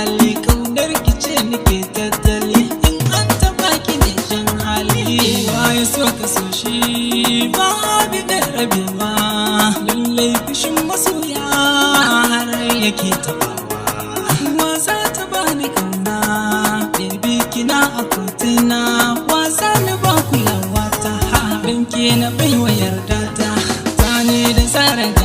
hali, kaunar ki ce nake tattali. In an taba ki ne shan hali, waye so ka so shi ba bi da rabewa. Lallai fushin masoya har yake tabawa. Wasa ta bani kauna, baby, kina a kotuna. Wasa ni ba kulawa ta, ha ke na baiwa yarda ta, ta ne da tsara.